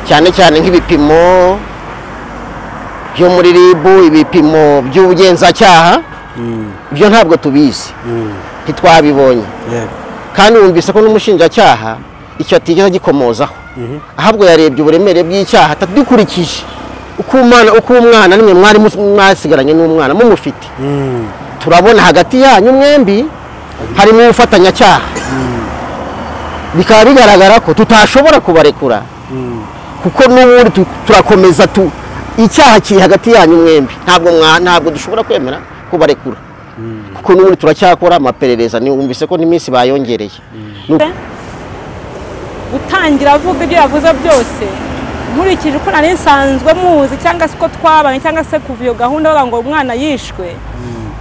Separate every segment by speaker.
Speaker 1: Cyane cyane nk'ibipimo byo muri RIB, ibipimo by'ubugenzacyaha, ibyo ntabwo tubizi, ntitwabibonye. Kandi wumvise ko n'umushinjacyaha icyo atigeze agikomozaho, ahubwo yarebye uburemere bw'icyaha atadukurikije uko umwana nimwe mwari mwasigaranye n'umwana mumufite. Turabona hagati yanyu mwembi harimo ubufatanyacyaha, bikaba bigaragara ko tutashobora kubarekura, kuko n'ubundi turakomeza icyaha kiri hagati yanyu mwembi, ntabwo dushobora kwemera kubarekura, kuko n'ubundi turacyakora amaperereza. Wumvise ko n'iminsi bayongereye.
Speaker 2: Gutangira avuga ibyo yavuze byose, nkurikije uko nari nsanzwe muzi cyangwa se uko twabanye cyangwa se kuva iyo gahunda bavuga ngo umwana yishwe,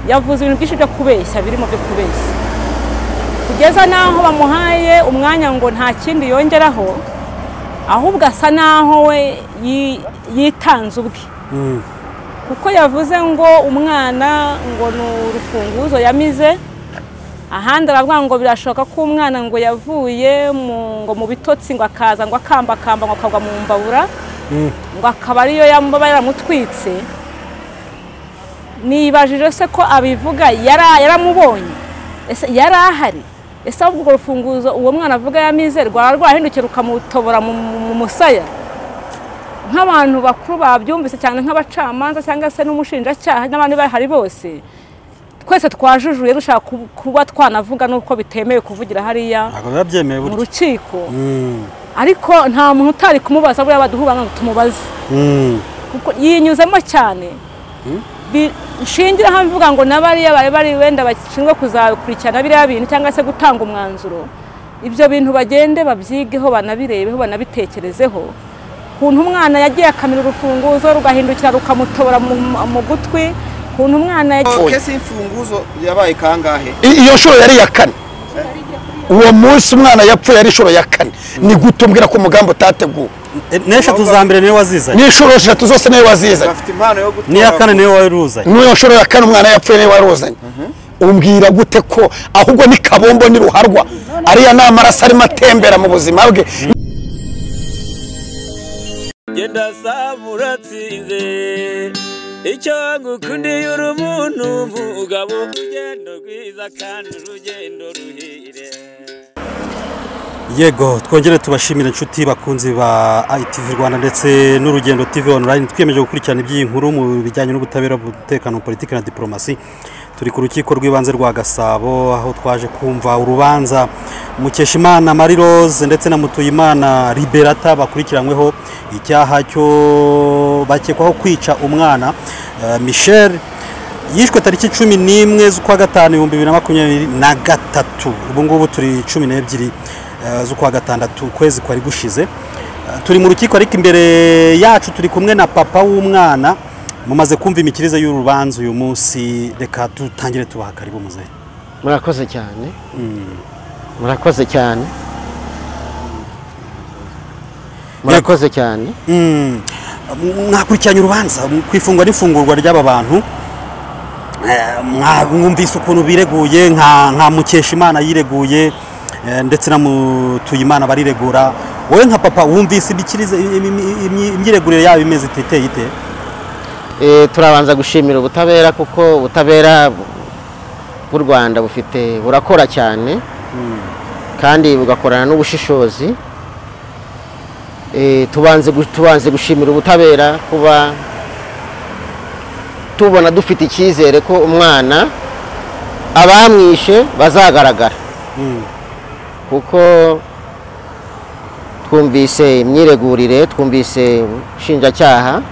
Speaker 2: yavuze ibintu byinshi byo kubeshya, birimo byo kubeshya, kugeza n'aho bamuhaye umwanya ngo nta kindi yongeraho, ahubwo asa n'aho we yitanze ubwe, kuko yavuze ngo umwana ngo ni urufunguzo yamize, ahandi aravuga ngo birashoboka ko umwana ngo yavuye ngo mu bitotsi ngo akaza ngo akambakamba ngo akagwa mu mbabura, ngo akaba ariyo yamba yaramutwitse. Nibajije se ko abivuga yaramubonye, ese yari ahari? Ese ahubwo urwo rufunguzo uwo mwana avuga yamize rwara rwahindukira rukamutobora mu musaya? Nk'abantu bakuru babyumvise cyane, nk'abacamanza cyangwa se n'umushinjacyaha n'abandi bahari bose, twese twajujuye dushaka kuba twanavuga nuko bitemewe kuvugira hariya mu rukiko, ariko nta muntu utari kumubaza, buriya baduhuba ngo tumubaze, kuko yinyuzemo cyane. Nshingira aho mvuga ngo n'abariya bari bari wenda bashinzwe kuzakurikirana biriya bintu cyangwa se gutanga umwanzuro, ibyo bintu bagende babyigeho, banabirebeho, banabitekerezeho. Ukuntu umwana yagiye akamira urufunguzo rugahindukira rukamutobora mu gutwi, ukuntu umwana yagiye.
Speaker 3: Kesi imfunguzo yabaye kangahe?
Speaker 4: Iyo nshuro yari iya kane. Uwo munsi umwana yapfuye yari inshuro ya kane. Ni gute umbwira ko umugambi utateguwe?
Speaker 5: N'eshatu za mbere niwe wazizanye.
Speaker 4: N'inshuro eshatu zose niwe wazizanye.
Speaker 3: Bafite impano yo gutora.
Speaker 5: N'iya kane niwe waruzanye.
Speaker 4: N'iyo nshuro ya kane umwana yapfuye niwe waruzanye. Umbwira gute ko ahubwo ni kabombo ni ruharwa, ariya ni amaraso arimo atembera mu buzima bwe.
Speaker 6: Genda samuratsinze icyo ngukundiye uri umuntu mugabo, urugendo rwiza kandi urugendo ruhire.
Speaker 5: Yego, twongere tubashimire inshuti bakunzi ba ITV Rwanda ndetse n'Urugendo TV Online. Twiyemeje gukurikirana iby'iyi nkuru mu bijyanye n'ubutabera, umutekano, politiki na diplomasi. Turi ku rukiko rw'ibanze rwa Gasabo, aho twaje kumva urubanza Mukeshimana Marie Rose ndetse na Mutuyimana Liberata bakurikiranyweho icyaha cyo bakekwaho kwica umwana Michel. Yishwe tariki 11 z'ukwa gatanu 2023. Ubu ngubu turi 12 z'ukwa gatandatu, ukwezi kwari gushize. Turi mu rukiko, ariko imbere yacu turi kumwe na papa w'umwana. Mumaze kumva imikirize y'urubanza uyu munsi, reka dutangire tubaha karibu muzehe.
Speaker 1: Murakoze cyane. Murakoze cyane. Murakoze cyane.
Speaker 5: Mwakurikiranye urubanza ku ifungwa n'ifungurwa ry'aba bantu, mwumvise ukuntu bireguye, nka Mukeshimana yireguye ndetse na Mutuyimana bariregura. Wowe nka papa wumvise imikirize imyiregurire yabo imeze iteye ite?
Speaker 1: Turabanza gushimira ubutabera, kuko ubutabera bw'u Rwanda bufite burakora cyane, kandi bugakorana n'ubushishozi. Tubanze gushimira ubutabera kuba tubona dufite icyizere ko umwana abamwishe bazagaragara, kuko twumvise imyiregurire, twumvise ubushinjacyaha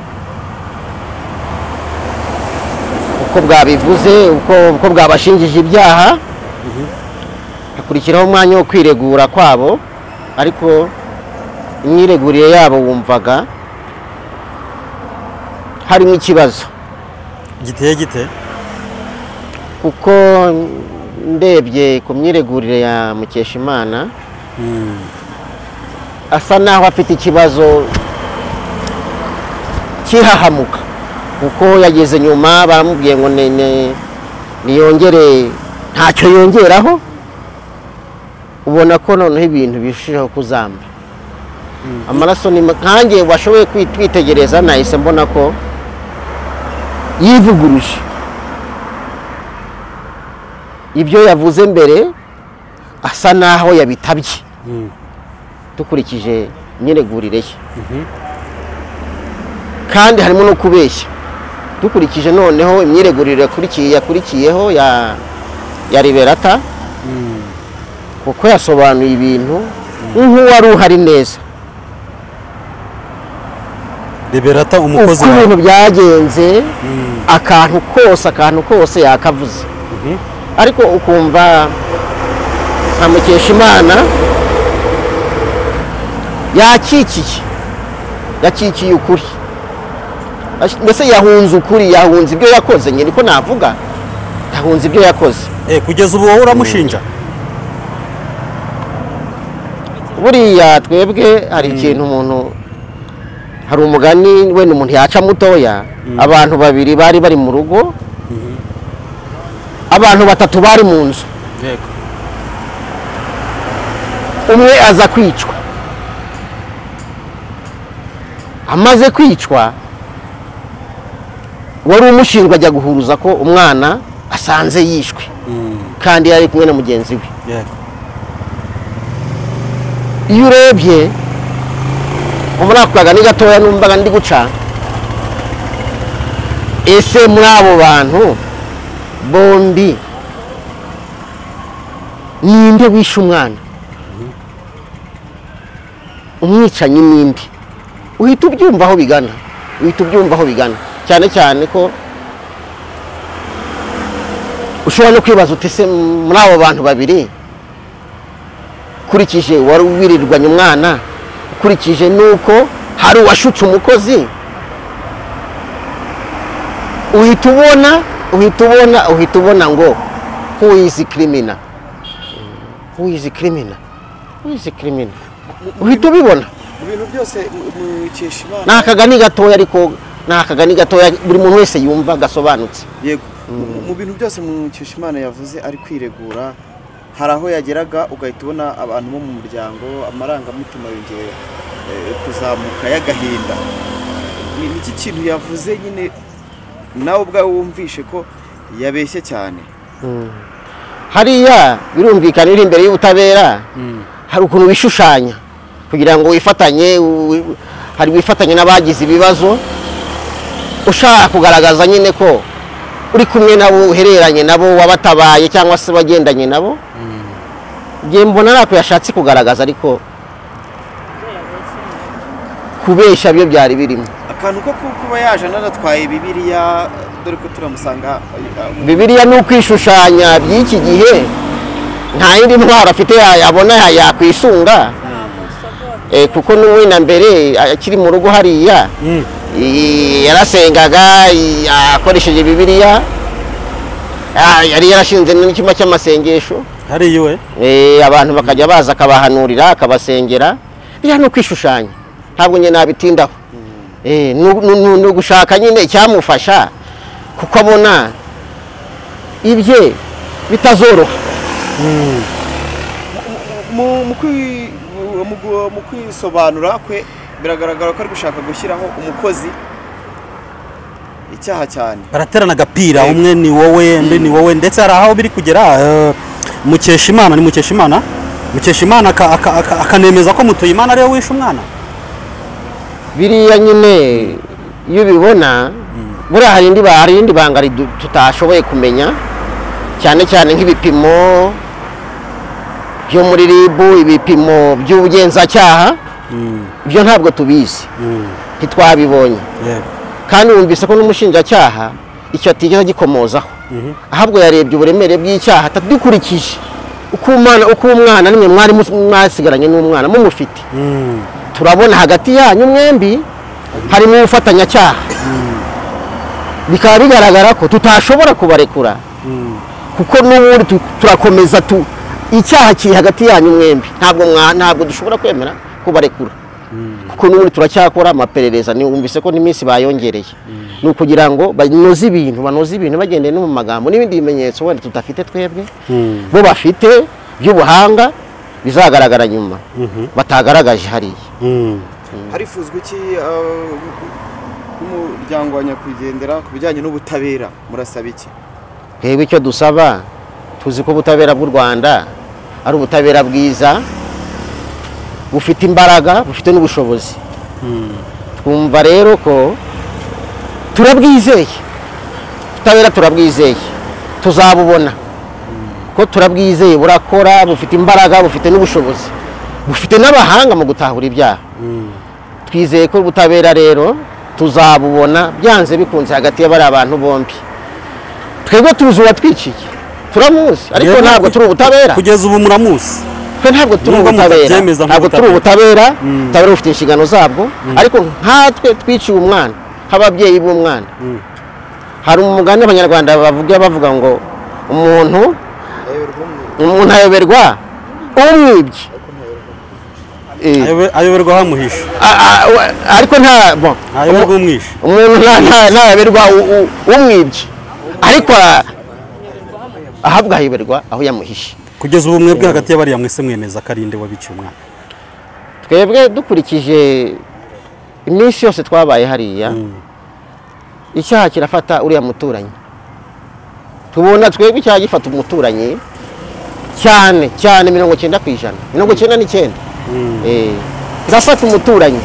Speaker 1: uko bwabivuze, uko bwabashingije ibyaha, hakurikiraho umwanya wo kwiregura kwabo, ariko imyiregurire yabo wumvaga harimo ikibazo
Speaker 5: giteye gite,
Speaker 1: kuko ndebye ku myiregurire ya Mukeshimana asa naho afite ikibazo kihahamuka, kuko yageze nyuma baramubwiye ngo niyongere, ntacyo yongeraho, ubona ko noneho ibintu birushijeho kuzamba. Amaraso ni nkanjye washoboye kwitegereza, nahise mbona ko yivuguruje ibyo yavuze mbere, asa naho yabitabye dukurikije imyiregurire ye. Kandi harimo no kubeshya dukurikije noneho imyiregurire yakurikiyeho ya Liberata, kuko yasobanuye ibintu nk'uwari uhari neza.
Speaker 5: Liberata umukozi
Speaker 1: uko ibintu byagenze, akantu kose yakavuze. Ariko ukumva nka Mukeshimana yakikiye ukuri, mbese yahunze ukuri, yahunze ibyo yakoze. Nyine ko navuga yahunze ibyo yakoze.
Speaker 5: Kugeza ubu wowe uramushinja?
Speaker 1: Buriya twebwe hari ikintu umuntu, hari umugani wenda umuntu yaca mutoya. Abantu babiri bari mu rugo, abantu batatu bari mu nzu, umwe aza kwicwa. Amaze kwicwa, wari umushinjwa ajya guhuruza ko umwana asanze yishwe, kandi yari kumwe na mugenzi we. Iyo urebye muri ako kagani gatoya numvaga ndi guca, ese muri abo bantu bombi ninde wishe umwana? Umwicanyi ninde? Uhita ubyumva aho bigana, cyane cyane ko ushobora no kwibaza uti se muri abo bantu babiri, ukurikije wari wirirwanye umwana, ukurikije nuko hari uwashutse umukozi, uhita ubona ngo who is criminal, uhita ubibona.
Speaker 3: Ibintu byose Mukeshimana
Speaker 1: ni akagani gatoya, ariko ni akagani gatoya buri muntu wese yumva gasobanutse.
Speaker 3: Yego, mu bintu byose Mukeshimana yavuze ari kwiregura, hari aho yageraga ugahita ubona abantu bo mu muryango amarangamutima yongeye kuzamuka y'agahinda. Ni iki kintu yavuze nyine nawe ubwawe wumvishe ko yabeshye cyane?
Speaker 1: Hariya birumvikana iri imbere y'ubutabera, hari ukuntu wishushanya kugira ngo wifatanye, hari wifatanye n'abagize ibibazo, ushaka kugaragaza nyine ko uri kumwe nabo, uhereranye nabo, wabatabaye cyangwa se wagendanye nabo. Ngiye mbona nako yashatse kugaragaza, ariko kubeshya byo byari birimo.
Speaker 3: Akantu ko kuba yaje naratwaye Bibiliya, dore ko turamusanga
Speaker 1: Bibiliya ni ukwishushanya by'iki gihe, nta yindi ntwaro afite yabona yakwisunga. Kuko n'uwe na mbere akiri mu rugo hariya yarasengaga akoresheje Bibiliya, yari yarashinze n'icyumba cy'amasengesho
Speaker 5: hari iwe,
Speaker 1: abantu bakajya baza akabahanurira akabasengera. Biriya ni ukwishushanya, ntabwo njye nabitindaho. Ni ugushaka nyine icyamufasha, kuko abona ibye bitazoroha.
Speaker 3: Mu kwisobanura kwe biragaragara ko ari gushaka gushyiraho umukozi icyaha cyane.
Speaker 5: Baraterana agapira, umwe ni wowe undi ni wowe, ndetse hari aho biri kugera Mukeshimana ni Mukeshimana akanemeza ko Mutuyimana ariwe wishe umwana.
Speaker 1: Biriya nyine iyo ubibona, buriya hari irindi banga tutashoboye kumenya, cyane cyane nk'ibipimo byo muri RIB, ibipimo by'ubugenzacyaha, ibyo ntabwo tubizi, ntitwabibonye. Kandi wumvise ko n'umushinjacyaha icyo atigeze agikomozaho, ahubwo yarebye uburemere bw'icyaha atadukurikije uko umwana nimwe mwari mwasigaranye n'umwana mumufite. Turabona hagati yanyu mwembi harimo ubufatanyacyaha, bikaba bigaragara ko tutashobora kubarekura, kuko n'ubundi turakomeza icyaha kiri hagati yanyu mwembi, ntabwo dushobora kwemera kubarekura, kuko n'ubundi turacyakora amaperereza. Wumvise ko n'iminsi bayongereye, ni ukugira ngo banoze ibintu bagendeye no mu magambo n'ibindi bimenyetso wenda tudafite twebwe, bo bafite by'ubuhanga. bizagaragara nyuma batagaragaje hariya.
Speaker 3: Harifuzwa iki n'umuryango wa nyakwigendera ku bijyanye n'ubutabera? Murasaba iki?
Speaker 1: Twebwe icyo dusaba, tuzi ko ubutabera bw'u Rwanda ari ubutabera bwiza, bufite imbaraga, bufite n'ubushobozi. Twumva rero ko turabwizeye, ubutabera turabwizeye, tuzabubona ko turabwizeye, burakora, bufite imbaraga, bufite n'ubushobozi, bufite n'abahanga mu gutahura ibyaha. Twizeye ko ubutabera rero tuzabubona byanze bikunze hagati y'abari abantu bombi. Twebwe tuzi uwatwiciye, turamuzi, ariko ntabwo turi ubutabera.
Speaker 5: Kugeza ubu muramuzi?
Speaker 1: Twe ntabwo turi ubutabera, ntabwo turi ubutabera. Ubutabera bufite inshingano zabwo, ariko nkatwe twiciye umwana, nk'ababyeyi b'umwana. Hari umugani abanyarwanda bavuga ngo umuntu ayoberwa umwibye,
Speaker 5: ayoberwa ahamuhisha,
Speaker 1: ariko nta
Speaker 5: ayoberwa umwishe.
Speaker 1: Umuntu ntayoberwa umwibye, ariko ahabwa ayoberwa aho yamuhishe.
Speaker 5: Kugeza ubu mwebwe hagati y'abariya mwese mwemeza ko ari nde wabiciye umwana?
Speaker 1: Twebwe dukurikije iminsi yose twabaye hariya, icyaha kirafata uriya muturanyi. Tubona twebwe icyaha gifata umuturanyi cyane cyane 90%, 99. Kirafata umuturanyi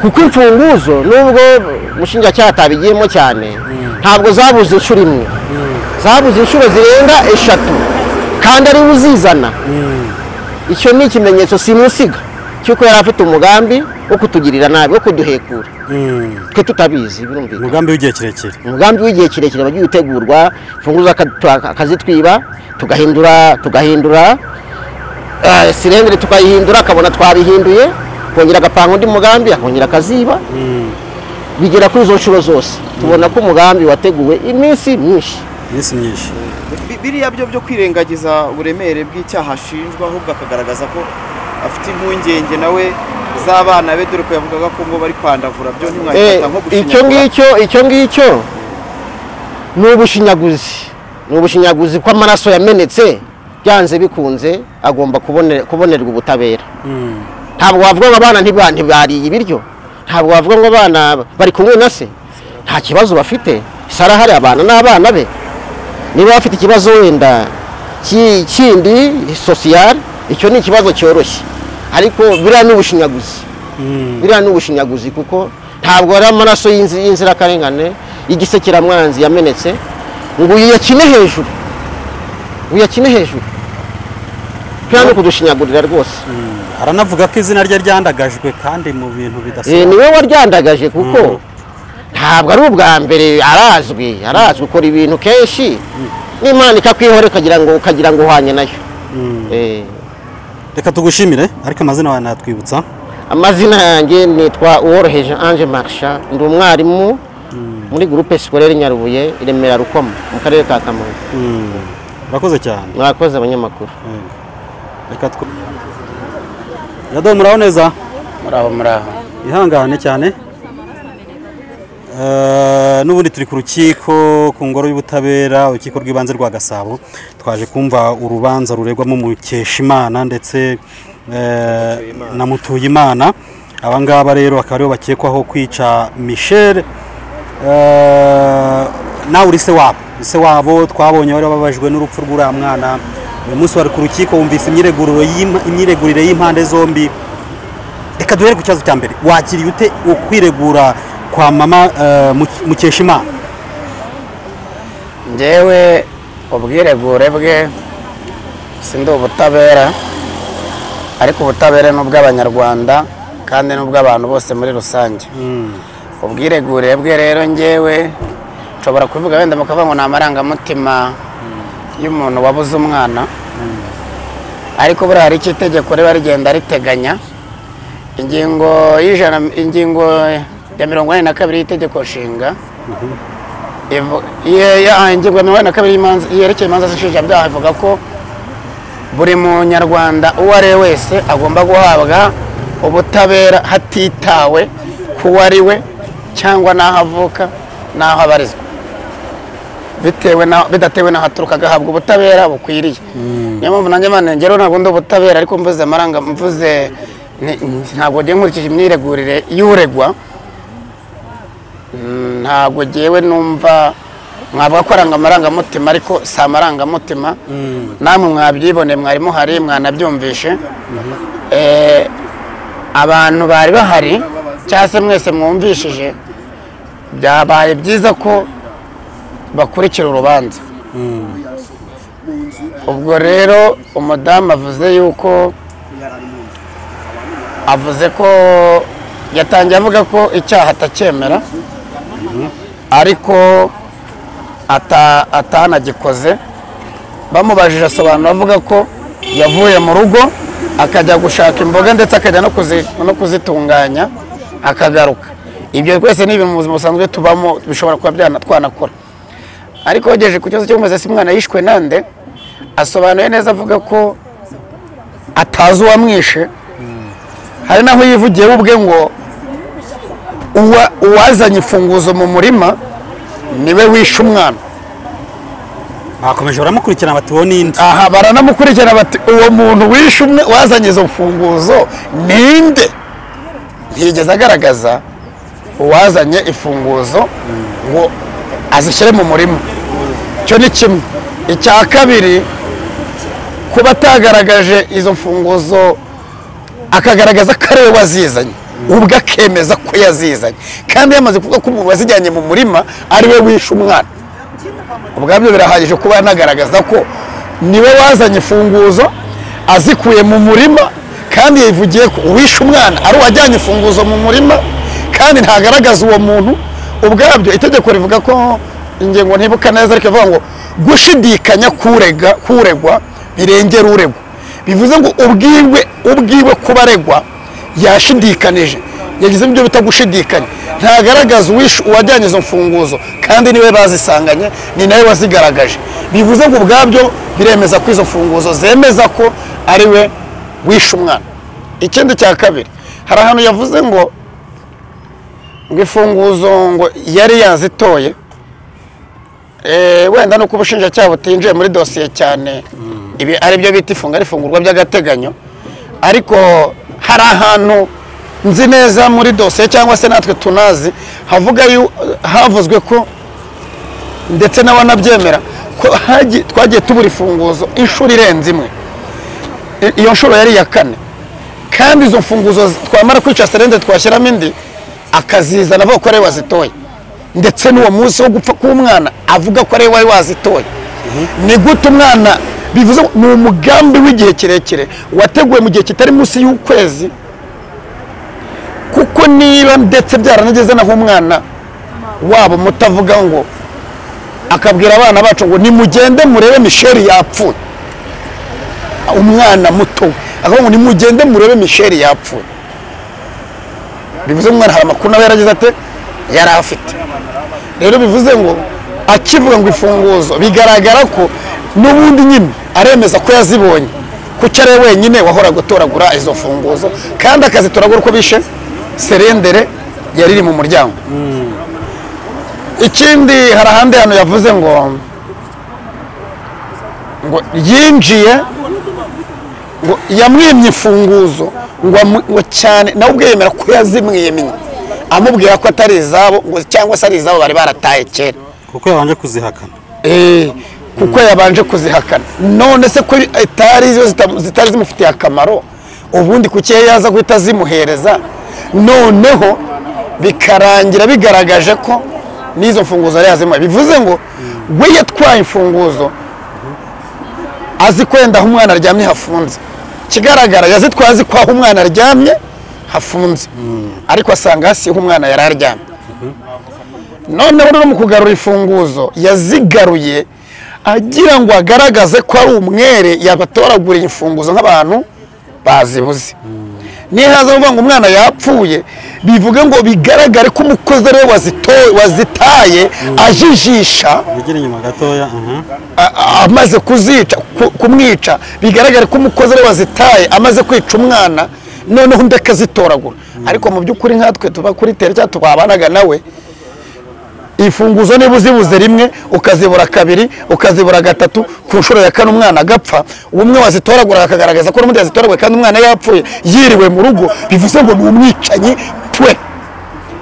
Speaker 1: kuko imfunguzo nubwo umushinjacyaha atabigiyemo cyane, ntabwo zabuze inshuro imwe, zabuze inshuro zirenga 3, kandi ari uzizana. Icyo ni ikimenyetso simusiga cy'uko yari afite umugambi wo kutugirira nabi, wo kuduhekura twe tutabizi. Birumvikana,
Speaker 5: umugambi w'igihe kirekire,
Speaker 1: umugambi w'igihe kirekire wagiye utegurwa, imfunguzo akazitwiba, tugahindura sirendere tukayihindura, akabona twabihinduye, kongera agapanga undi mugambi, akongera akaziba. Bigera kuri izo nshuro zose tubona ko umugambi wateguwe iminsi myinshi,
Speaker 5: iminsi myinshi.
Speaker 3: Biriya byo kwirengagiza uburemere bw'icyaha ashinjwa, ahubwo akagaragaza ko afite impungenge nawe z'abana be, dore ko yavugaga ko ngo bari kwandavura, byo ntimwabifata nko gushinyagura?
Speaker 1: Icyo ngicyo ni ubushinyaguzi, ni ubushinyaguzi ko amaraso yamenetse byanze bikunze agomba kubonerwa ubutabera. Ntabwo wavuga ngo abana ntibariye ibiryo, ntabwo wavuga ngo abana bari kumwe na se, nta kibazo bafite, sarahari abana n'abana be. Niba bafite ikibazo wenda kindi social, icyo ni ikibazo cyoroshye, ariko biriya ni ubushinyaguzi, biriya ni ubushinyaguzi, kuko ntabwo ari amaraso y'inzirakarengane y'igisekeramwanzi yamenetse ngo uyakine hejuru, uyakine hejuru, kandi kudushinyagurira rwose.
Speaker 5: Aranavuga ko izina rye ryandagajwe kandi mu bintu bidasanzwe.
Speaker 1: Niwe waryandagaje, kuko ntabwo ari ubwa mbere, arazwi ukora ibintu kenshi n'Imana ikakwihora ukagira ngo uhanye nayo.
Speaker 5: Reka tugushimire, ariko amazina wawe natwibutsa?
Speaker 1: Amazina yanjye nitwa Uworoheje Ange Marsha, ndi umwarimu muri groupe scolaire Nyarubuye, i Remera Rukoma, mu karere ka Kamonyi.
Speaker 5: Murakoze cyane.
Speaker 1: Murakoze abanyamakuru.
Speaker 5: Reka Yado, muraho neza?
Speaker 7: Muraho muraho.
Speaker 5: Ihangane cyane. N'ubundi turi ku rukiko, ku ngoro y'ubutabera, urukiko rw'ibanze rwa Gasabo. Twaje kumva urubanza ruregwamo Mukeshimana ndetse na Mutuyimana. Aba ngaba rero akaba aribo bakekwaho kwica Michel. Nawe uri se wabo, se wabo twabonye bari bababajwe n'urupfu rw'uriya mwana. Uyu munsi wari ku rukiko, wumvise imyiregurire y'impande zombi. Reka duhere ku kibazo cya mbere, wakiriye ute ukwiregura kwa mama Mukeshimana?
Speaker 7: Njyewe ubwiregure bwe sindi ubutabera, ariko ubutabera ni ubw'abanyarwanda kandi ni ubw'abantu bose muri rusange. Ubwiregure bwe rero njyewe nshobora kuvuga wenda mukavuga ngo ni amarangamutima y'umuntu wabuze umwana, ariko buriya hari icyo itegeko riba rigenda riteganya. Ingingo y'ijana, ingingo ya 42 y'itegeko nshinga, ingingo ya 42 yerekeye imanza z'inshinjabyaha ivuga ko buri munyarwanda uwo ari we wese agomba guhabwa ubutabera hatitawe ku wo ari we cyangwa n'aho avuka n'aho abarizwa. bitewe na bidatewe n'aho aturuka, agahabwa ubutabera bukwiriye. Niyo mpamvu nanjye mane ngero ntabwo ndi ubutabera, ariko mvuze amaranga, mvuze ntabwo ngiye nkurikije imyiregurire y'uregwa, ntabwo ngewe numva mwavuga ko aranga amarangamutima, ariko si amarangamutima. Namwe mwabyibone, mwari muhari, mwanabyumvishe. Abantu bari bahari cyangwa se mwese mwumvishije, byabaye byiza ko bakurikira urubanza. Ubwo rero umudamu avuze yuko avuze ko yatangiye avuga ko icyaha atacyemera, ariko atanagikoze. Bamubajije asobanura avuga ko yavuye mu rugo akajya gushaka imboga, ndetse akajya no kuzitunganya akagaruka. Ibyo twese ni ibintu mu buzima busanzwe tubamo, bishobora kuba twanakora. Ariko wagejeje ku kibazo cyo kumubaza se umwana yishwe nande, asobanuye neza avuga ko atazi uwamwishe. Hari naho yivugiye ubwe ngo uwazanye imfunguzo mu murima niwe wishe umwana.
Speaker 5: Bakomeje baramukurikirana bati uwo ninde?
Speaker 4: Aha baranamukurikirana bati uwo muntu wishe umwe wazanye izo mfunguzo ninde? Ntiyigeze agaragaza uwazanye imfunguzo ngo azishyire mu murima. Cyo ni kimwe. Icya kabiri, kuba atagaragaje izo mfunguzo akagaragaza ko ari we wazizanye, ubwo akemeza ko yazizanye, kandi yamaze kuvuga ko umuntu wazijyanye mu murima ari we wishe umwana, ubwabyo birahagije kuba yanagaragaza ko niwe wazanye imfunguzo azikuye mu murima, kandi yivugiye ko uwishe umwana ari uwajyanye imfunguzo mu murima, kandi ntagaragaza uwo muntu. Ubwabyo itegeko rivuga ko ingingo ntibuka neza, ariko ivuga ngo gushidikanya kuregwa birengera uregwa. Bivuze ngo ubwiwe kuba aregwa yashidikanije, yagize ibyo bita gushidikanya, ntagaragaza uwajyanye izo mfunguzo, kandi niwe bazisanganye, ni nawe wazigaragaje. Bivuze ngo ubwabyo biremeza ko izo mfunguzo zemeza ko ari we wishe umwana. Ikindi cya kabiri, hari ahantu yavuze ngo imfunguzo ngo yari yazitoye, wenda nuko ubushinjacyaha butinjiye muri dosiye cyane, ibi ari byo bita ifunga rifungurwa by'agateganyo, ariko hari ahantu nzi neza muri dosiye cyangwa se natwe tunazi havuga havuzwe ko ndetse n'abanabyemera ko twagiye tubura imfunguzo inshuro irenze imwe, iyo nshuro yari iya kane, kandi izo mfunguzo twamara kwica serende twashyiramo indi akazizana avuga ko ari we wazitoye, ndetse n'uwo munsi wo gupfa k'umwana avuga ko ari we wari wazitoye. Ni gute umwana, bivuze ni umugambi w'igihe kirekire wateguwe mu gihe kitari munsi y'ukwezi, kuko niba ndetse byaranageze naho umwana wabo mutavuga ngo akabwira abana bacu ngo nimugende murebe Michel yapfuye, umwana muto akavuga ngo nimugende murebe Michel yapfuye, bivuze umwana hari amakuru nawe yaragize ate yari afite. Rero bivuze ngo akivuga ngo imfunguzo bigaragara ko n'ubundi nyine aremeza ko yazibonye, kuko ari wenyine wahora gutoragura izo mfunguzo, kandi akazitoragura uko bishe serendere yari iri mu muryango. Ikindi hari ahandi hantu yavuze ngo yinjiye ngo yamwimye imfunguzo ngo cyane, nawe ubwe yemera ko yazimwimye, amubwira ko atari izabo ngo cyangwa se ari izabo bari barataye kera,
Speaker 5: kuko yabanje kuzihakana.
Speaker 4: Kuko yabanje kuzihakana. None se ko itari zo zitari zimufitiye akamaro, ubundi kuki yaza guhita zimuhereza, noneho bikarangira bigaragaje ko n'izo mfunguzo yari yazimuhaye. Bivuze ngo we yatwaye imfunguzo azi kwenda aho umwana aryamye hafunze, kigaragara yazitwaye azi ko aho umwana aryamye hafunze, ariko asanga hasi umwana yari aryamye. Noneho rero mu kugarura imfunguzo yazigaruye agira ngo agaragaze ko ari umwere, yabatoraguriye imfunguzo nk'abantu bazibuze. Nihaza kuvuga ngo umwana yapfuye, bivuge ngo bigaragare ko umukozi ari we wazitaye ajijisha, amaze kuzica kumwica, bigaragare ko umukozi ari we wazitaye amaze kwica umwana, noneho undi akazitoragura. Ariko mu by'ukuri nkatwe tuba kuri tere cyangwa twabanaga nawe, Imfunguzo niba uzibuze rimwe ukazibura kabiri ukazibura gatatu, ku nshuro ya kane umwana agapfa, umwe wazitoragura akagaragaza ko n'undi yazitoraguye kandi umwana yapfuye yiriwe mu rugo, bivuze ngo ni umwicanyi pwe.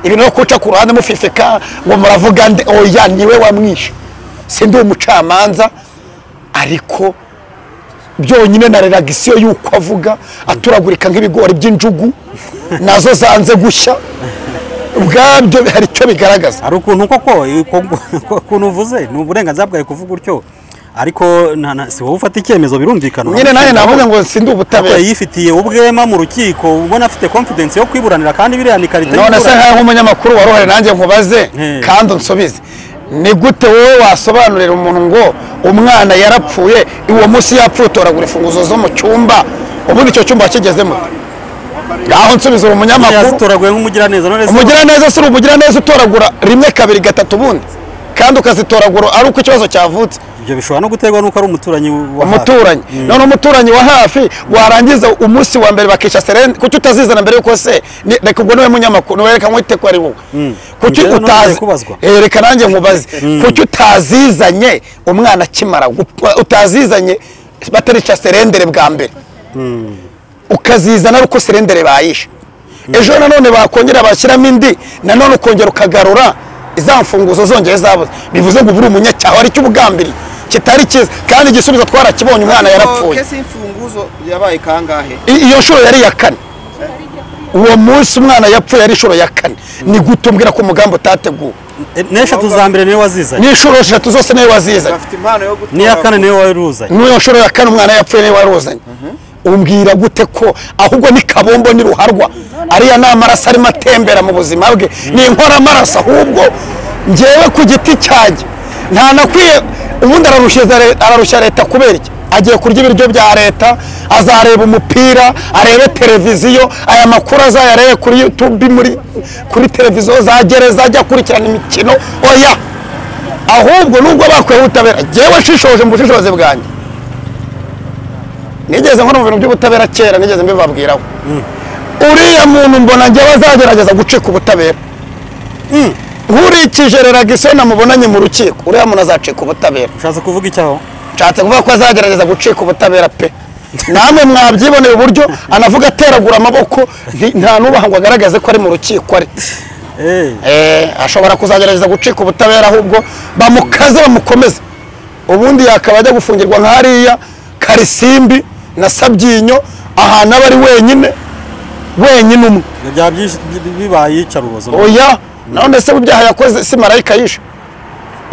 Speaker 4: Ibintu no kuca ku ruhande mufifeka ngo muravuga nde, oya niwe wamwishe. Sindi umucamanza, ariko byonyine na relagisiyo y'uko avuga aturagurika nk'ibigori by'injugu nazo zanze gushya, ubwabyo hari icyo bigaragaza.
Speaker 5: Hari ukuntu koko ukuntu uvuze ni uburenganzira bwawe kuvuga utyo, ariko si wowe ufata icyemezo, birumvikana.
Speaker 4: Nyine nanjye navuze ngo sindi ubutabera.
Speaker 5: Yifitiye ubwema mu rukiko, ubona afite confidence yo kwiburanira, kandi biriya ni karite.
Speaker 4: None se nkaho nk'umunyamakuru waruhare nanjye nkubaze kandi unsubize, ni gute wowe wasobanurira umuntu ngo umwana yarapfuye uwo munsi yapfuye utoragura imfunguzo zo mu cyumba, ubundi icyo cyumba wakigezemo? Ngaho nsubiza uwo munyamakuru.
Speaker 5: Yazitoraguye nk'umugiraneza. None se
Speaker 4: umugiraneza si umugiraneza utoragura rimwe kabiri gatatu ubundi kandi ukazitoragura ari uko ikibazo cyavutse?
Speaker 5: Ibyo bishobora no guterwa nuko ari umuturanyi wa hafi.
Speaker 4: Umuturanyi. None umuturanyi wa hafi warangiza umunsi wa mbere bakisha serene, kuki utazizana mbere yuko se reka ubwo niwe munyamakuru niwe reka nkwite ko ari wowe. Kuki utazi? Reka nanjye nkubaze, kuki utazizanye umwana akimara utazizanye batarica serendere bwa mbere, ukazizana uko serendere bayishe, ejo nanone bakongera bashyiramo indi, nanone ukongera ukagarura iza mfunguzo zongeye zabuze, bivuze ngo uburi umunyacyaha ari cyo ubugambiri kitari cyiza. Kandi igisubizo twarakibonye, umwana yarapfuye.
Speaker 3: Kese imfunguzo yabaye kangahe?
Speaker 4: Iyo nshuro yari ya kane. Uwo munsi umwana yapfuye yari inshuro ya kane. Ni gute umbwira ko umugambi utateguwe?
Speaker 5: N'eshatu za mbere niwe wazizanye.
Speaker 4: N'inshuro eshatu zose niwe wazizanye.
Speaker 3: Afite impano yo gutora.
Speaker 5: N'iya kane niwe waruzanye.
Speaker 4: N'iyo nshuro ya kane umwana yapfuye niwe waruzanye. Umbwira gute ko ahubwo ni kabombo ni ruharwa, ariya ni amaraso arimo atembera mu buzima bwe, ni inkora amaraso. Ahubwo njyewe ku giti cyanjye nta nakwiye. Ubundi ararushya leta kubera iki? Agiye kurya ibiryo bya leta, azareba umupira, arebe televiziyo, aya makuru azayarebe kuri YouTube, muri kuri televiziyo za gereza, ajya akurikirana imikino. Oya, ahubwo nubwo bakwiye ubutabera, njyewe shishoje mu bushishozi bwanjye nigeze nkora mu bintu by'ubutabera kera, nigeze mbibabwiraho. Uriya muntu mbona njyewe azagerageza gucika ubutabera. Nkurikije relagisiyo namubonanye mu rukiko, uriya muntu azacika ubutabera.
Speaker 5: Ushatse kuvuga icyaho?
Speaker 4: Nshatse kuvuga ko azagerageza gucika ubutabera pe. Namwe mwabyiboneye uburyo anavuga ateragura amaboko, nta nubaha ngo agaragaze ko ari mu rukiko ari. Ashobora kuzagerageza gucika ubutabera, ahubwo bamukaze bamukomeze. Ubundi yakaba ajya gufungirwa nka hariya Karisimbi na Sabyinyo, ahantu aba ari wenyine wenyine umwe.
Speaker 5: Bya byinshi bibaye yicarubozo.
Speaker 4: Oya, none se ibyaha yakoze si marayika yishe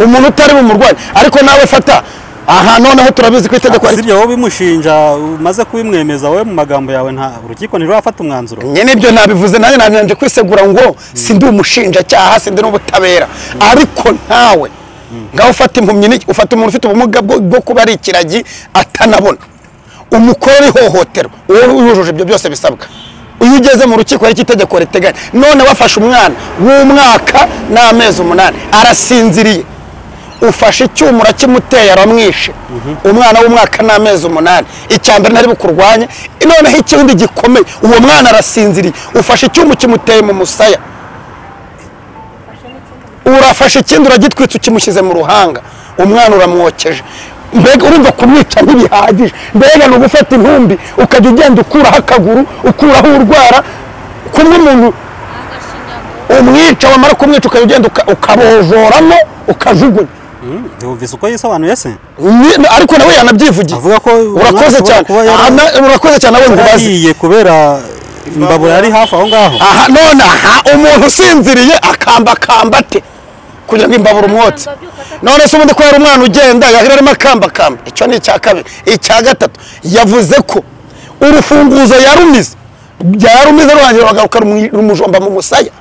Speaker 4: umuntu utari bumurwanye? Ariko nawe fata aha, noneho turabizi ko itegeko
Speaker 5: ari sibyo wowe bimushinja, umaze kubimwemeza wowe mu magambo yawe, nta urukiko ntirurafata umwanzuro.
Speaker 4: Nyine ibyo nabivuze nanjye nanje kwisegura ngo sindi umushinja cyaha, sindi n'ubutabera, ariko ntawe ngaho ufata impumyi, ufata umuntu ufite ubumuga bwo kuba ari ikiragi atanabona, umukorera ihohoterwa, uwo yujuje ibyo byose bisabwa. Iyo ugeze mu rukiko hari itegeko riteganya. None wafashe umwana w'umwaka n'amezi 8 arasinziriye, ufashe icyuma urakimuteye aramwishe, umwana w'umwaka n'amezi 8, icya mbere ntari bukurwanye. Noneho ikindi gikomeye, uwo mwana arasinziriye, ufashe icyuma ukimuteye mu musaya, urafashe ikindi uragitwitse ukimushyize mu ruhanga, umwana uramwokeje. Mbega urumva kumwica ntibihagije, mbega ni ugufata intumbi ukajya ugenda ukuraho akaguru, ukuraho urwara, kumwe umuntu umwica, wamara kumwica ukajya ugenda ukabojoramo ukajugunya.
Speaker 5: Wumvise uko yisobanuye se?
Speaker 4: Ariko nawe yanabyivugiye,
Speaker 5: avuga ko
Speaker 4: urakoze cyane, urakoze cyane nawe nkubaze
Speaker 5: kubera imbabura yari hafi aho ngaho.
Speaker 4: Aha none aha umuntu usinziriye akambakamba ate kugira ngo imbabura umwotse? None se ubundi ko yari umwana ugenda yahera arimo akambakamba? Icyo ni icya kabiri. Icya gatatu, yavuze ko urufunguzo yarumize rurangira bagaruka rumujomba mu musaya.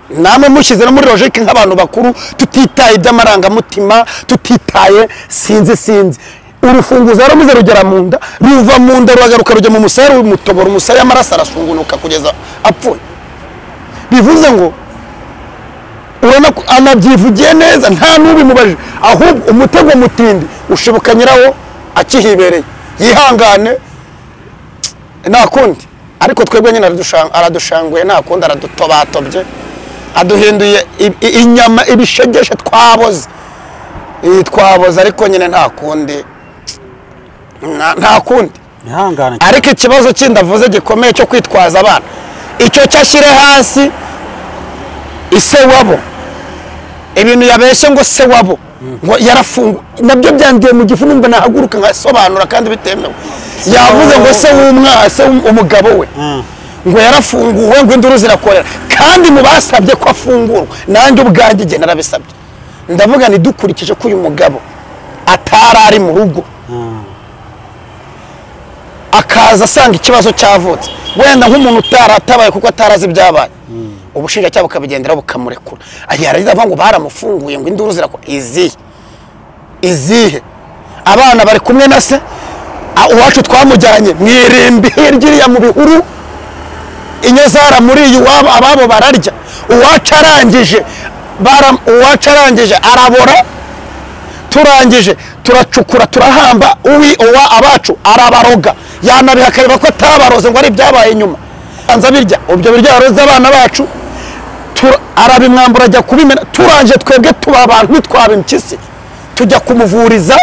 Speaker 4: Namwe mushyize no muri logique nk'abantu bakuru, tutitaye iby'amarangamutima, tutitaye sinzi urufunguzo yarumize rugera mu nda, ruva mu nda ruragaruka rujya mu musaya, rumutobora umusaya, amaraso arasungunuka kugeza apfuye. Bivuze ngo urabona ko anabyivugiye neza, nta n'ubimubajije, ahubwo umutego mutindi ushibuka nyirawo akihibereye, yihangane nta kundi. Ariko twebwe nyine aradushanguye, nta kundi, aradutobatobye. Aduhinduye inyama ibishegeshe twaboze. Twaboze ariko nyine nta kundi. Nta kundi.
Speaker 5: Ihangane.
Speaker 4: Ariko ikibazo kindavuze gikomeye cyo kwitwaza abana. Icyo cyashyire hasi ise wabo. Ibintu yabeshye ngo se wabo ngo yarafungwa nabyo byangiye mu gifu numva nahaguruka nkasobanura kandi bitemewe. Yavuze ngo se w'umwana se umugabo we ngo yarafunguwe ngo induru zirakorera kandi mu basabye ko afungurwa nanjye ubwanjye igihe narabisabye ndavuga ni dukurikije ko uyu mugabo atarari mu rugo akaza asanga ikibazo cyavutse wenda nk'umuntu utaratabaye kuko atarazi ibyabaye ubushinjacyaha bukabigendera bukamurekura yarangiza avuga ngo baramufunguye ngo induru zirakora izihe abana bari kumwe na se uwacu twamujyanye mu irimbi hirya mu bihuru inyo zaramuriye iwabo ababo bararya uwacu arangije arabora turangije turacukura turahamba uwa abacu arabaroga yanabihakana ko atabaroze ngo ari ibyabaye inyuma anza birya ubyo birya yaroze abana bacu arabimwambura ajya kubimena turangije twebwe tuba abantu nitwaba impyisi tujya kumuvuriza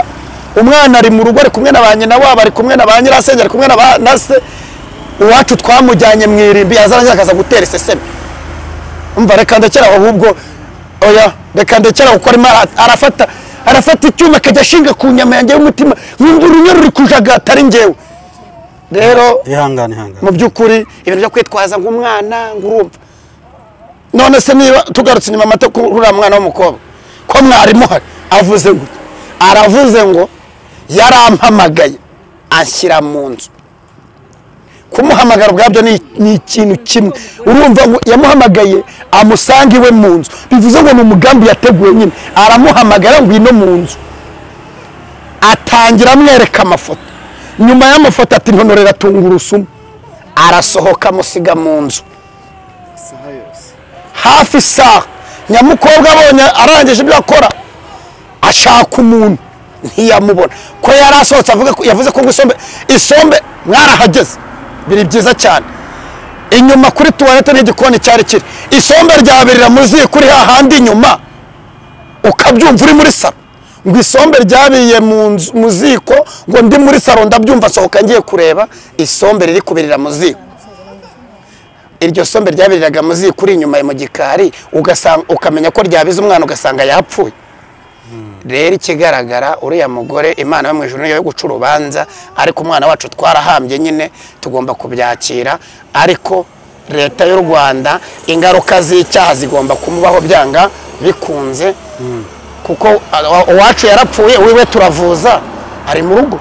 Speaker 4: umwana ari mu rugo ari kumwe na ba nyina wabo ari kumwe na ba nyirasenge ari kumwe na se uwacu twamujyanye mu irimbi yazarangiza akaza gutera iseseme umva reka ndekera ahubwo oya reka ndekera kuko arimo arafata icyuma akajya ashinga ku nyama yanjye y'umutima nkumva urunyo ruri kujagata ari njyewe rero
Speaker 5: ihangane
Speaker 4: mu by'ukuri ibintu byo kwitwaza nk'umwana ngo urumva none se niba tugarutse inyuma amata kuri uriya mwana w'umukobwa ko mwari muhari avuze ngo aravuze ngo yarampamagaye anshyira mu nzu kumuhamagara ubwabyo ni ikintu kimwe urumva ngo yamuhamagaye amusanga iwe mu nzu bivuze ngo ni umugambi yateguye nyine aramuhamagara ngo ino mu nzu atangira amwereka amafoto nyuma y'amafoto ati ntonorera tungurusumu arasohoka amusiga mu nzu hafi isaha nyamukobwa abonye arangije ibyo akora ashaka umuntu ntiyamubona ko yari asohotse avuga ko yavuze ko ngo isombe mwarahageze biri byiza cyane inyuma kuri tuwarete n'igikoni cyari kiri isombe ryabirira muziye kuri hahandi inyuma ukabyumva uri muri saro ngo isombe ryabiye mu ziko ngo ndi muri saro ndabyumva sohoka ngiye kureba isombe riri kubirira mu ziko iryo sombe ryabiriraga mu ziko uri inyuma mu gikari ugasanga ukamenya ko ryabize umwana ugasanga yapfuye. Rero ikigaragara uriya mugore Imana yo mu ijuru niyo yo guca urubanza ariko umwana wacu twarahambye nyine tugomba kubyakira ariko leta y'u Rwanda ingaruka z'icyaha zigomba kumubaho byanga bikunze kuko uwacu yarapfuye wiwe turavuza ari mu rugo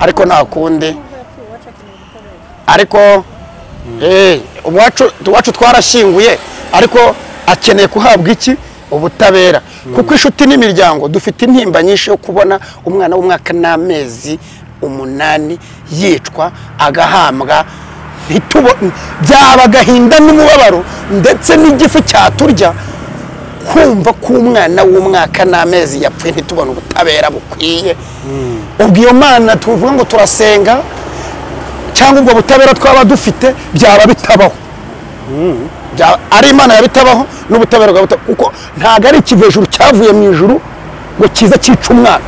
Speaker 4: ariko nta kundi ariko uwacu twarashyinguye ariko akeneye kuhabwa iki ubutabera kuko inshuti n'imiryango dufite intimba nyinshi yo kubona umwana w'umwaka n'amezi 8 yicwa agahambwa byaba agahinda n'umubabaro ndetse n'igifu cyaturya kumva ko umwana w'umwaka n'amezi yapfuye ntitubone ubutabera bukwiye. Ubwo iyo Mana tuvuga ngo turasenga cyangwa ubwo butabera twaba dufite byaba bitabaho ari Imana yabitabaho n'ubutabera bwa kuko ntago ari ikivejuru cyavuye mu ijuru ngo kiza cyica umwana.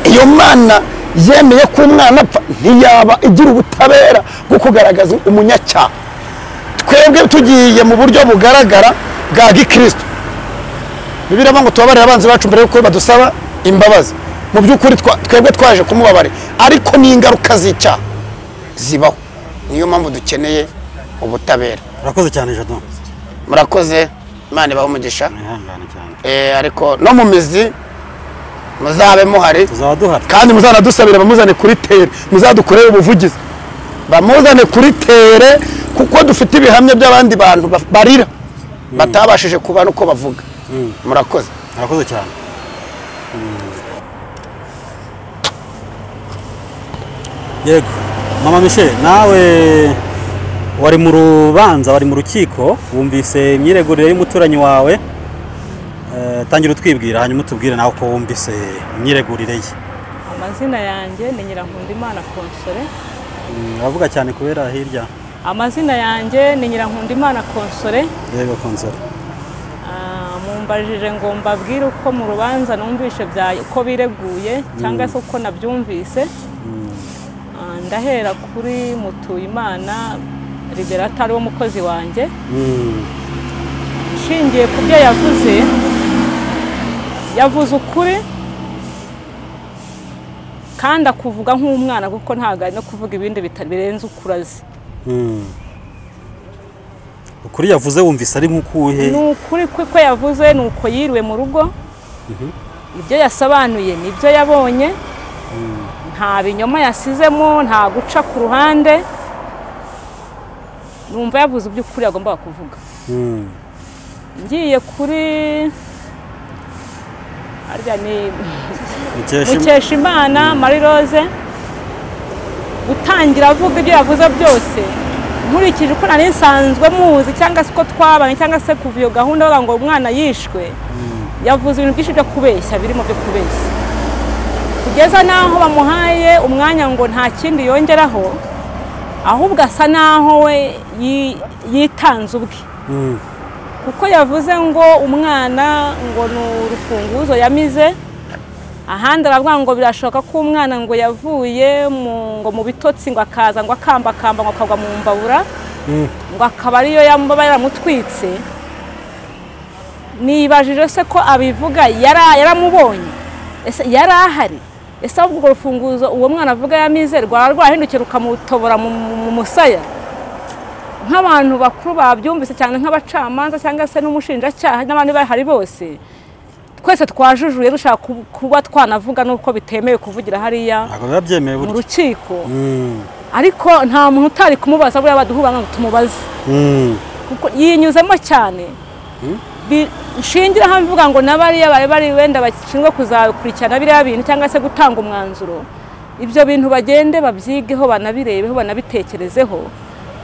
Speaker 4: Iyo Mana yemeye ko umwana apfa ntiyaba igira ubutabera bwo kugaragaza umunyacyaha. Twebwe tugiye mu buryo bugaragara bwa gikristo Bibiliya ngo tubabarire abanzi bacu mbere yuko badusaba imbabazi. Mu by'ukuri twebwe twaje kumubabarira ariko n'ingaruka z'icyaha zibaho niyo mpamvu dukeneye ubutabera.
Speaker 5: Murakoze cyane Jado.
Speaker 4: Murakoze, Imana ibahe umugisha.
Speaker 5: Mwihangane cyane.
Speaker 4: Ariko no mu mizi muzabe muhari
Speaker 5: tuzaba duhari
Speaker 4: kandi muzanadusabira bamuzane kuri tere muzadukorere ubuvugizi bamuzane kuri tere kuko dufite ibihamya by'abandi bantu barira batabashije kuba nuko bavuga. Murakoze.
Speaker 5: Murakoze cyane. Yego Mama Michel nawe wari mu rubanza wari mu rukiko wumvise imyiregurire y'umuturanyi wawe tangira utwibwira hanyuma utubwire nawe ko wumvise imyiregurire ye.
Speaker 2: Amazina yanjye ni Nyirankundimana Console.
Speaker 5: Uravuga cyane kubera hirya.
Speaker 2: Amazina yanjye ni Nyirankundimana Console.
Speaker 5: Yego Console.
Speaker 2: Mumbajije ngo mbabwire uko mu rubanza numvishe bya uko bireguye cyangwa se uko nabyumvise. Ndahera kuri Mutuyimana Liberata ari wo mukozi wanjye. Nshingiye ku byo yavuze, yavuze ukuri kandi akuvuga nk'umwana kuko ntago ari no kuvuga ibindi birenze ukurazi.
Speaker 5: Ukuri yavuze wumvise ari nk'ukuhe?
Speaker 2: Ni ukuri ko yavuze ni uko yiriwe mu rugo. Ibyo yasobanuye nibyo yabonye. Nta binyoma yasizemo, nta guca ku ruhande. Numva yavuze iby'ukuri yagombaga kuvuga. Ngiye kuri arya ni Mukeshimana Marie Rose, gutangira avuga ibyo yavuze byose nkurikije uko nari nsanzwe muzi cyangwa se uko twabanye cyangwa se kuva iyo gahunda bavuga ngo umwana yishwe, yavuze ibintu byinshi byo kubeshya, birimo byo kubeshya kugeza naho bamuhaye umwanya ngo nta kindi yongeraho, ahubwo asa naho we yitanze ubwe. Kuko yavuze ngo umwana ngo ni urufunguzo yamize, ahandi aravuga ngo birashoboka ko umwana ngo yavuye ngo mu bitotsi ngo akaza ngo akambakamba ngo akagwa mu mbabura, ngo akaba ariyo yamba yaramutwitse. Nibajije se ko abivuga yaramubonye, ese yari ahari? Ese ahubwo urwo rufunguzo uwo mwana avuga yamize rwara rwahindukira rukamutobora mu musaya? Nk'abantu bakuru babyumvise cyane, nk'abacamanza cyangwa se n'umushinjacyaha n'abandi bahari bose, twese twajujuye dushaka kuba twanavuga nuko bitemewe kuvugira hariya mu rukiko. Ariko nta muntu utari kumubaza, buriya baduhuba ngo tumubaze kuko yinyuzemo cyane. Nshingira hamwe mvuga ngo n'abariya bari bari wenda bashinzwe kuzakurikirana biriya bintu cyangwa se gutanga umwanzuro, ibyo bintu bagende babyigeho, banabirebeho, banabitekerezeho.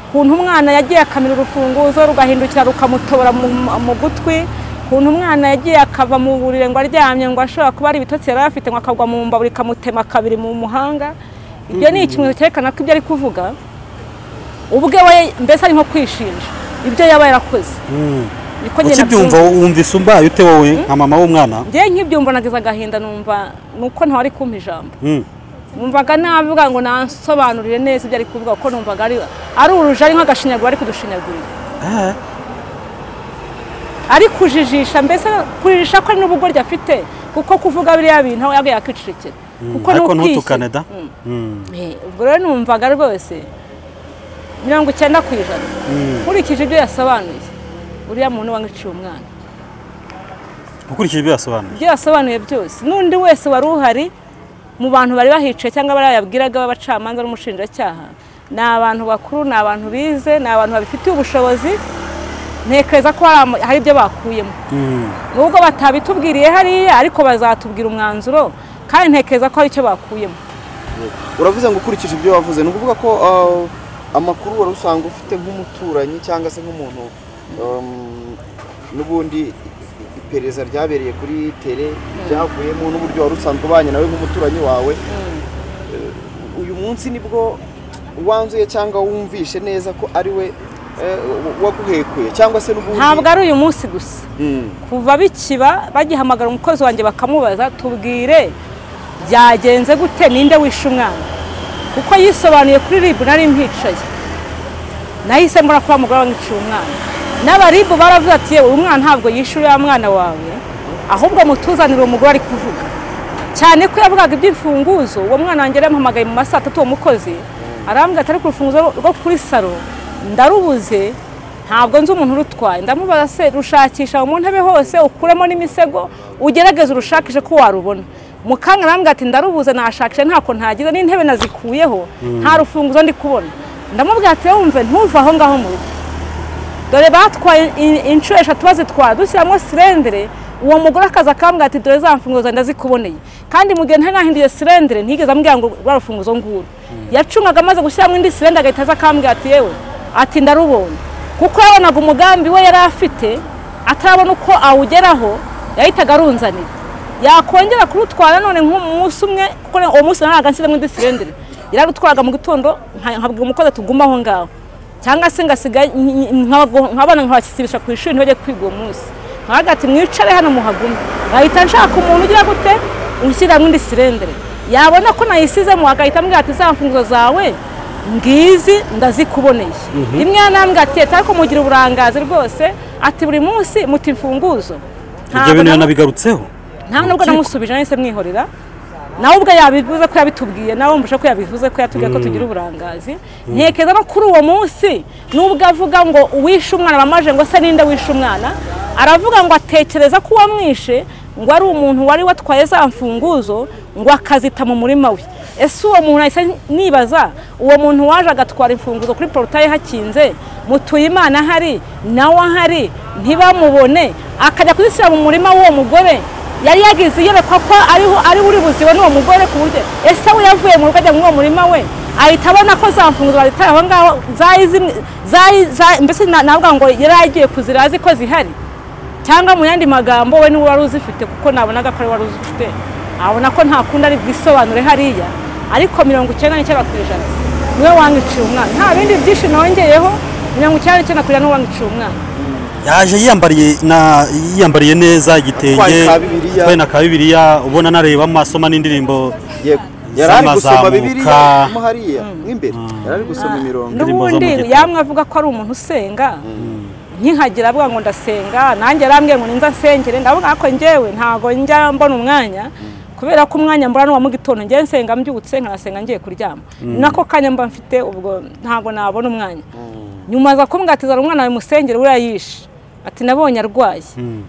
Speaker 2: Kuntu umwana yagiye akamira urufunguzo rugahindukira rukamutobora mu gutwi, kuntu umwana yagiye akava mu burire ngo aryamye ngo ashobora kuba ari ibitotsi yari afite ngo akagwa mu mbabura ikamutema kabiri mu muhanga, ibyo ni ikimenyetso cyerekana ko ibyo ari kuvuga ubwe we mbese ari nko kwishinja ibyo yaba yarakoze.
Speaker 5: Ukibyumva wumvise umbaye ute wowe nka mama w'umwana?
Speaker 2: Njye nkibyumva nagize agahinda, numva nuko ntawari kumpa ijambo. Numvaga navuga ngo nansobanurire neza ibyo ari kuvuga, kuko numvaga ari uruja, ari nk'agashinyaguro ari kudushinyagurira, ari kujijisha, mbese kujijisha ko ari n'ubugoryi afite, kuko kuvuga biriya bintu aho yagiye akicecekera
Speaker 5: kuko ntutukane da.
Speaker 2: Ubwo rero numvaga rwose 90% nkurikije ibyo yasobanuye, uriya muntu wangiciye umwana.
Speaker 5: Ukurikije ibyo yasobanuye,
Speaker 2: ibyo yasobanuye byose, n'undi wese wari uhari mu bantu bari bahicaye cyangwa barayabwiraga b'abacamanza n'umushinjacyaha, ni abantu bakuru, ni abantu bize, ni abantu babifitiye ubushobozi. Ntekereza ko hari ibyo bakuyemo nubwo batabitubwiriye hariya, ariko bazatubwira umwanzuro, kandi ntekereza ko hari icyo bakuyemo.
Speaker 3: Uravuze ngo ukurikije ibyo wavuze, ni ukuvuga ko amakuru wari usanga ufite nk'umuturanyi cyangwa se nk'umuntu n'ubundi iperereza ryabereye kuri tere byavuyemo n'uburyo wari usanzwe ubanye nawe nk'umuturanyi wawe, uyu munsi nibwo wanzuye cyangwa wumvishe neza ko ari we waguhekuye cyangwa se n'ubundi?
Speaker 2: Ntabwo ari uyu munsi gusa, kuva bikiba bagihamagara umukozi wanjye bakamubaza tubwire byagenze gute, ninde wishe umwana, kuko yisobanuye kuri RIB nari mpicaye, nahise mbona ko mugore wangiciye umwana. N'abaribu baravuze ati yewe uyu mwana ntabwo yishe uriya mwana wawe, ahubwo mutuzanire uwo mugore ari kuvuga. Cyane ko yavugaga iby'imfunguzo, uwo mwana wanjye yaramuhamagaye mu ma 3:00 uwo mukozi arambwira ati ariko urufunguzo rwo kuri saro ndarubuze, ntabwo nzi umuntu urutwaye. Ndamubaza se rushakisha mu ntebe hose ukuremo n'imisego ugerageze urushakishe ko warubona. Mukanga arambwira ati ndarubuze, nashakisha ntako ntagize, n'intebe nazikuyeho nta rufunguzo ndi kubona. Ndamubwira ati wumve ntuva aho ngaho mu rugo, dore batwaye inshuro 3 bazitwara dushyiramo silendere. Uwo mugore akaza akambwira ati dore za mfunguzo ndazikuboneye, kandi mu gihe ntahinduye silendere ntigeze ambwira ngo rwa rufunguzo nguru. Yacungaga amaze gushyiramo indi silendere agahita aza akambwira ati yewe ati ndarubonye, kuko yabonaga umugambi we yari afite atarabona uko awugeraho, yahitaga arunzanira. Yakongera kurutwara none nk'umunsi umwe, kuko uwo munsi naraga nshyiramo indi silendere, yararutwaraga mu gitondo nkabwira umukozi tuguma aho ngaho. Cyangwa se ngasiga nkabana nkabasibisha ku ishuri ntibajye kwiga uwo munsi. Nkavuga ati mwicare hano muhagume. Ngahita nshaka umuntu ugira gute unshyiramo indi sirendere. Yabona ko nayisizemo agahita ambwira ati za mfunguzo zawe ngizi ndazikuboneye. Rimwe yanambwira ati ariko mugira uburangazi rwose, ati buri munsi muti imfunguzo.
Speaker 5: Ibyo bintu yanabigarutseho.
Speaker 2: Nta nubwo namusubije nahise mwihorera. Nawe ubwo yabivuze ko yabitubwiye, nawe wumvishe ko yabivuze ko yatubwiye ko tugira uburangazi. Ntekereza no kuri uwo munsi nubwo avuga ngo uwishe umwana bamaje ngo se ninde wishe umwana, aravuga ngo atekereza ko uwamwishe ngo ari umuntu wari watwaye za mfunguzo ngo akazita mu murima we. Ese uwo muntu ahise nibaza, uwo muntu waje agatwara imfunguzo kuri portaye hakinze, Mutuyimana ahari nawe ahari ntibamubone, akajya kuzishyira mu murima w'uwo mugore yari yagize iyerekwa ko ari uri buziwe n'uwo mugore ku buryo ese we yavuye mu rugo ajya muri uwo murima we ahita abona ko za mfunguzo bazitaye aho ngaho zari mbese navuga ngo yari agiye kuzira azi ko zihari, cyangwa mu yandi magambo we niwe wari uzifite kuko nabonaga ko ari wari uzifite, abona ko nta kundi ari bwisobanure hariya. Ariko 99% niwe wangiciye umwana, nta bindi byinshi nongeyeho. 99% niwe wangiciye umwana.
Speaker 5: Yaje yiyambariye neza igitenge atwaye na ka Bibiliya, ubona nareba asoma n'indirimbo.
Speaker 3: Yego, yarari gusoma Bibiliya mo hariya mw'imbere, yarari gusoma imirongo.
Speaker 2: N'ubundi yamwe avuga ko ari umuntu usenga, nkihagira avuga ngo ndasenga, nanjye arambwiye ngo ninza nsengere, ndavuga ko njyewe ntago njya mbona umwanya kubera ko umwanya mbona wa mu gitondo njye nsenga mbyutse nkanasenga ngiye kuryama, nako kanya mba mfite ubwo ntago nabona umwanya. Nyuma za kumbwatizana umwana we musengere uriya yishe, ati nabonye arwaye,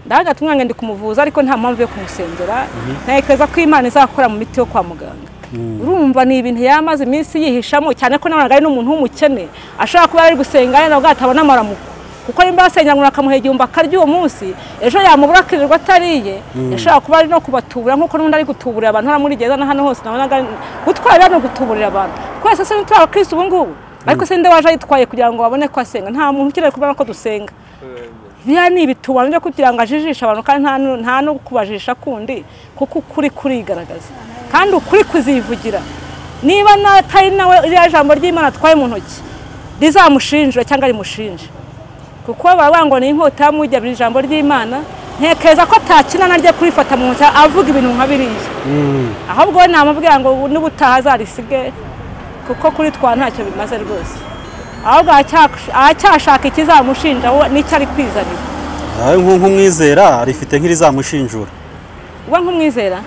Speaker 2: ndavuga ati umwana ndi kumuvuza ariko nta mpamvu yo kumusengera, ntekereza ko Imana izakora mu miti yo kwa muganga. Urumva ni ibintu yamaze iminsi yihishamo, cyane ko nabonaga ari n'umuntu w'umukene ashobora kuba ari gusenga yenda ubwo atabona amaramuko, kuko nimba yasenga ngo akamuha igihumbi akarya uwo munsi, ejo yamubura akirirwa atariye, yashobora kuba ari no kubatubura nk'uko n'undi ari gutuburira abantu hano muri gereza na hano hose nabonaga gutwara no gutuburira abantu. Twese se ntituri abakristo ubu ngubu, ariko se nde waje ayitwaye kugira ngo babone ko asenga? Nta muntu ukeneye kubona ko dusenga. Biriya ni ibitubano byo kugira ngo ajijishe abantu, kandi nta no kubajisha kundi, kuko ukuri kurigaragaza kandi ukuri kuzivugira. Niba atari nawe iriya jambo ry'Imana atwaye mu ntoki rizamushinjura cyangwa rimushinje, kuko baravuga ngo ni inkota yamujya buri jambo ry'Imana. Ntekereza ko atakina naryo kurifata mu ntoki avuga ibintu nka biriya, ahubwo we namubwira ngo n'ubutaha azarisige, kuko kuri twa ntacyo bimaze rwose. Ahubwo aracyashaka ikizamushinja n'icyo ari kwizanira.
Speaker 5: Nk'umwizera rifite nk'irizamushinjura.
Speaker 2: Uba nk'umwizera?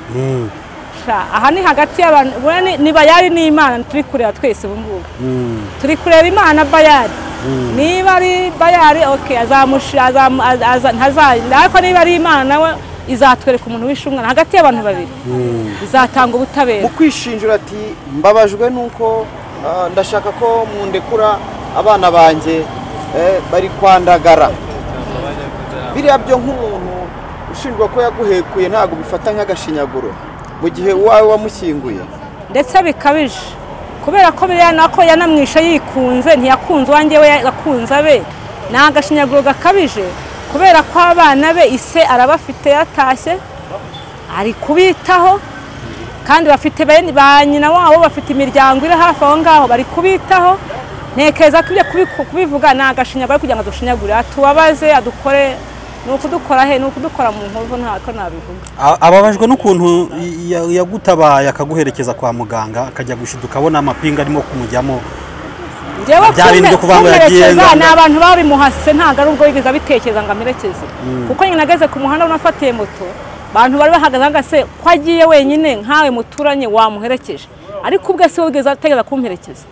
Speaker 2: Aha ni hagati y'abantu, ni Bayali n'Imana turi kureba twese ubu ngubu. Turi kureba Imana Bayali. Niba ari Bayali okay ariko niba ari Imana nawe izatwereka umuntu wishe umwana hagati y'abantu babiri. Izatanga ubutabera.
Speaker 3: Mu kwishinjura ati mbabajwe nuko ndashaka ko mundekura abana banjye bari kwandagara. Biriya byo nk'umuntu ushinjwa ko yaguhekuye ntago bifata nk'agashinyaguro mu gihe uwawe wamushyinguye,
Speaker 2: ndetse bikabije kubera ko biriya nako yanamwishe yikunze, ntiyakunze uwanjye we yakunze abe, ni agashinyaguro gakabije kubera ko abana be ise arabafite yatashye ari kubitaho, kandi bafite ba nyina wabo bafite imiryango iri hafi aho ngaho bari kubitaho. Ntekereza ko ibyo kubivuga ni agashinyaguro kugira ngo dushinyagure, atubabaze, adukore, ni ukudukora he, ni ukudukora mu nkovu, ntako nabivuga.
Speaker 5: Ababajwe n'ukuntu yagutabaye akaguherekeza kwa muganga akajya gushiduka abona amapinga arimo kumujyamo.
Speaker 2: Bya bindi byo kuvuga ngo yagiye ni abantu babimuhase, ntabwo ari ubwo yigeze abitekereza ngo amerekeze, kuko nyine ageze ku muhanda unafatiye moto, abantu bari bahagaze ahagaze ko agiye wenyine nkawe muturanye wamuherekeje, ariko ubwe si we wigeze ategereza kumperekeza.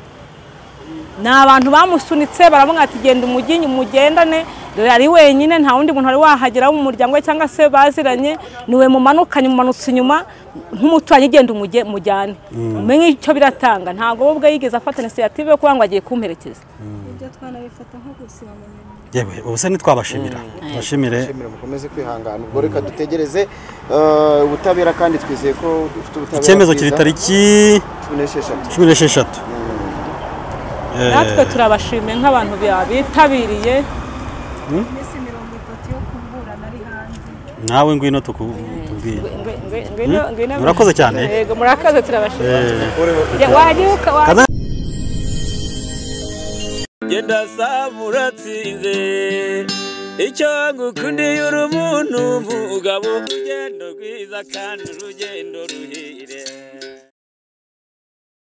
Speaker 2: Ni abantu bamusunitse baravuga ati genda umujyi mugendane, dore ari wenyine nta wundi muntu wari wahagera mu muryango we cyangwa se baziranye, niwe mumanukanye mumanutse inyuma nk'umuturanyi, genda umujyane umenye icyo biratanga. Ntabwo we ubwe yigeze afata initiative yo kuba ngo agiye kumperekeza.
Speaker 8: Ibyo twanabifata nko gusibanganya.
Speaker 5: Yewe ubu se ntitwabashimira, tubashimire
Speaker 3: mukomeze kwihangana. Ubwo reka dutegereze ubutabera kandi twizeye ko dufite ubutabera.
Speaker 5: Icyemezo kiri tariki 16.
Speaker 2: Natwe turabashimiye nk'abantu bitabiriye.
Speaker 8: Iminsi 30 yo kuburana ari hanze.
Speaker 5: Nawe ngwino tukubwire. Murakoze cyane.
Speaker 2: Yego murakoze, turabashimiye. Wagiye.
Speaker 6: Genda saba uratsinze, icyo ngukundiye uri umuntu mugabo, urugendo rwiza kandi urugendo ruhire.